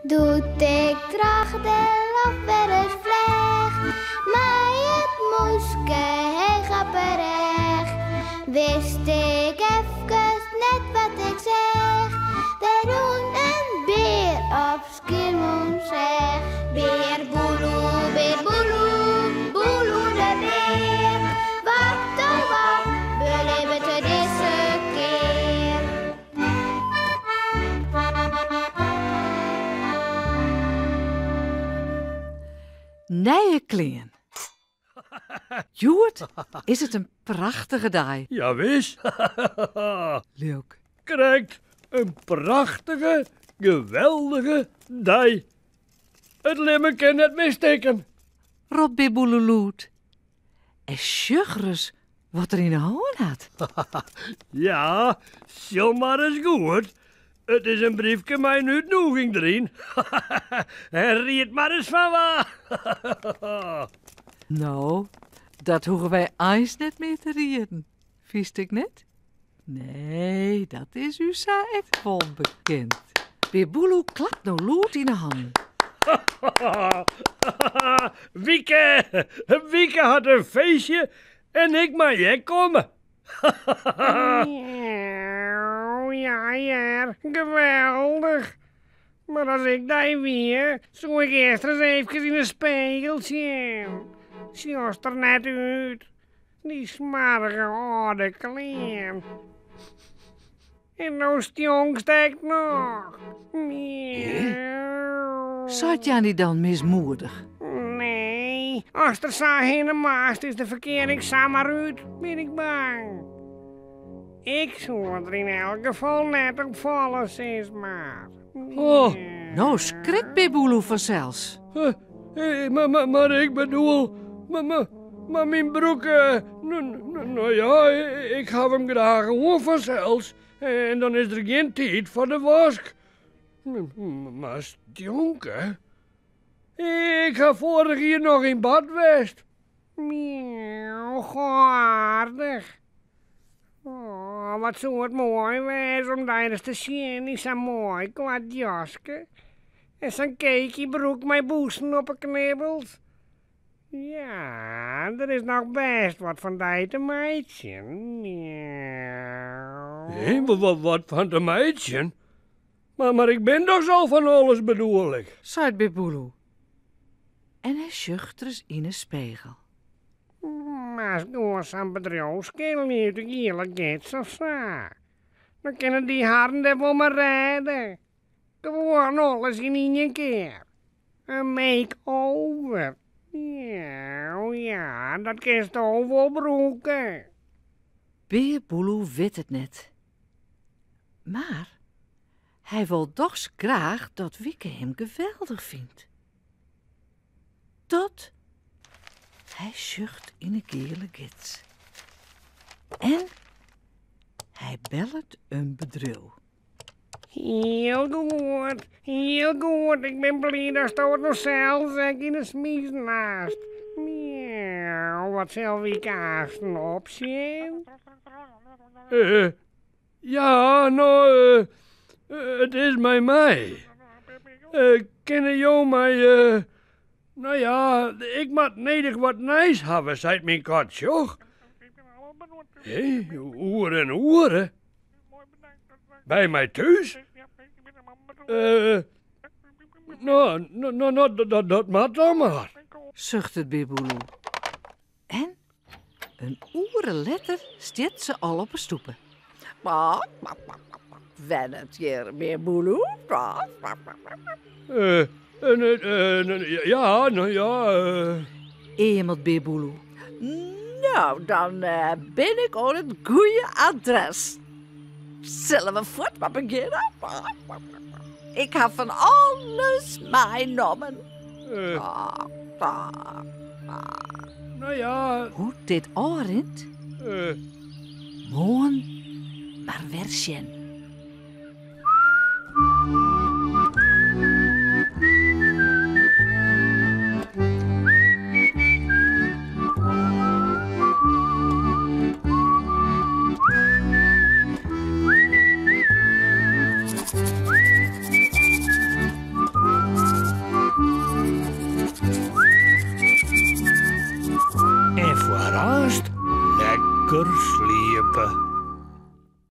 Doe't ik troch de loft wer ris fleach, mei it mûske heech op 'e rêch, wist ik efkes net wat ik seach. Der rûn in bear op Skiermûntseach. Bear Boeloe, bear Boeloe, Boeloe de bear. Wat oh wat belibbet er dizze kear? Nije klean. Hjoed is it in prachtige dei. Jawis. Leuk. Krekt in prachtige, geweldige dei. It libben kin net misstikken. Ropt Bear Boeloe lûd. En sjoch ris wat er yn 'e hân hat. Ja, sjoch mar ris goed. It is in briefke mei in útnûging deryn. En ried mar ris fan wa. No, dat hoege wy eins net mear te rieden, fynst ek net? Nee, dat is ús sa ek wol bekend. Bear Boeloe klapt no lûd yn 'e hannen. Wieke! Wieke hat in feestje en ik mei ek komme. Ja hear, geweldich. Mar as ik dy wie, soe ik earst ris eefkes yn 'e spegel sjen. Sjochst der net út. Dy smoarge âlde klean. En no stjonkst ek noch. Miauw. Seit Janny dan mismoedich. Nee, ast der sa hinne moatst, is de ferkearing samar út, bin ik bang. Ik soe der yn elk gefal net op falle, sis mar. Oh. No skrikt Bear Boeloe fansels. Mar ik bedoel, mar myn broek, no ja, ik haw him graach oan fansels en dan is der gjin tiid foar de wask. Mar stjonke? Ik haw foarich jier noch yn bad west. Miauw, goh aardich. Oh, wat soe it moai wêze om dy ris te sjen yn sa'n moai koart jaske en sa'n keekiebroek mei bûsen op 'e knibbels. Ja, der is noch bêst wat fan dy te meitsjen. Miauw. Hé, wat fan te meitsjen? Mar ik bin dochs al fan alles bedoel ik. Seit Bear Boeloe. En hy sjocht ris yn 'e spegel. Moatst gewoan sa'n bedriuw skilje út de giele gids of sa. Dan kinne dy harren dêr wol mei rêde. Gewoan alles yn ien kear. In make-over. Ja, ja, dat kinsto wol brûke. Bear Boeloe wit it net. Mar hy wol dochs graach dat Wieke him geweldich fynt. Tot hy sjocht yn 'e giele gids. En hy bellet in bedriuw. Hiel goed, hiel goed. Ik bin bliid datsto it no sels ek yn 'e smizen hast. Miauw, wat sil Wieke aansten opsjen? Ja, no, it is mei my. Kinne jo my, no ja, ik moat nedich wat nijs hawwe, seit myn kat, sjoch. Hé, oer in oere? By my thús? No, no, no, dat moat dan mar. Suchtet Bear Boeloe. En in oere letter stiet se al op 'e stoepe. Wennet hjir Bear Boeloe? Ja, no ja. Eamelt Bear Boeloe. No, dan bin ik oan it goeie adres. Sille we fuort mar begjinne? Ik ha fan alles meinommen. No ja. Hoe't dit ôfrint? Moarn mar wer sjen. Aanst lekker sliepe.